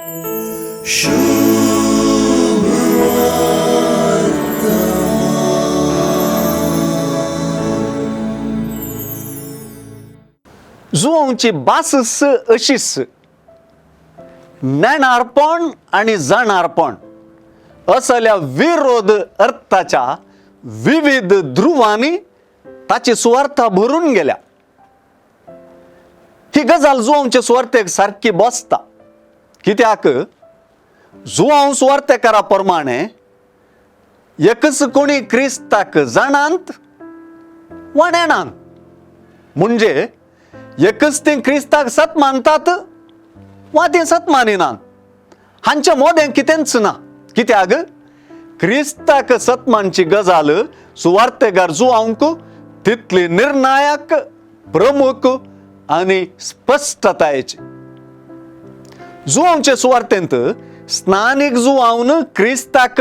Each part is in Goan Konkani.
जुवांची भास अशीच नेणारपण आनी जाणारपण असल्या विरोध अर्थाच्या विविध ध्रुवांनी ताची सुवार्था भरून गेल्या. ही गजाल जुवांचे सुवार्थेक सारकी बसता, कित्याक जुवांव सुवार्थेकारा प्रमाणे एकच कोणी क्रिस्ताक जाणांत वा नेणांत, म्हणजे एकच तीं क्रिस्ताक सत मानतात वा तीं सत मानिनात, हांच्या मोदें कितेंच ना. कित्याक क्रिस्ताक सत मानची गजाल सुवार्थेकार जुवांक तितली निर्णायक, प्रमुख आनी स्पश्टतायेची. जुवांचे सुवार्थेंत स्नानीक जुवावन क्रिस्ताक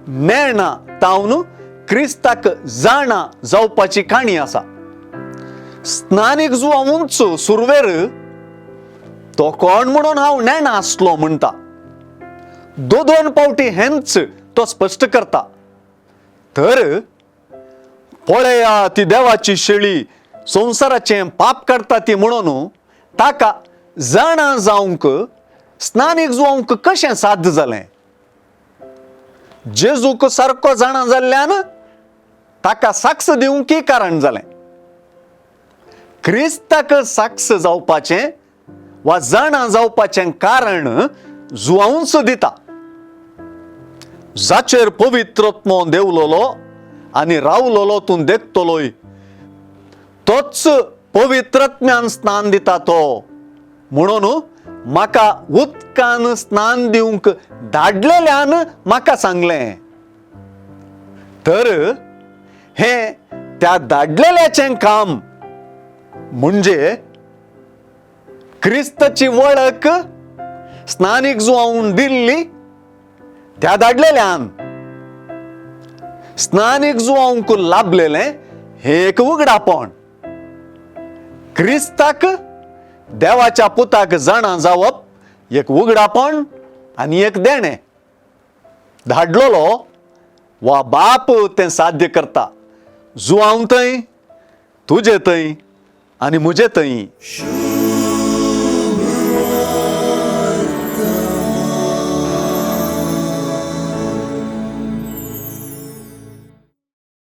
नेणा तावन क्रिस्ताक जाणा जावपाची काणी आसा. स्नानीक जुवावूच सुरवेर तो कोण म्हणून हांव नेणा आसलो म्हणटा. दोन दोन पावटी हेंच तो स्पश्ट करता. तर पळया ती देवाची शेळी संवसाराचें पाप काडटा ती म्हणून ताका जाणा जावंक स्नानीक जुवंक कशें साध्य जालें? जेजूक सारको जाणा जाल्ल्यान ताका साक्ष दिवंकय कारण जालें. क्रिस्ताक साक्ष जावपाचें वा जाणा जावपाचें कारण जुवांवच दिता. जाचेर पवित्रत्मो देवलोलो आनी रावलोलो तूं देखतलोय, तोच पवित्रत्म्यान स्नान दिता तो, म्हणून म्हाका उदकान स्नान दिवंक धाडलेल्यान म्हाका सांगलें. तर हें त्या धाडलेल्याचें काम, म्हणजे क्रिस्ताची वळख स्नानीक जुवावन दिल्ली त्या धाडलेल्यान. स्नानीक जुवावंक लाभलेलें हें एक उगडापण. क्रिस्ताक देवाच्या पुताक जाणा जावप एक उगडापण आनी एक देणें. धाडलेलो वा बाप तें साध्य करता. जुवांव थंय, तुजे थंय आनी म्हजे थंय.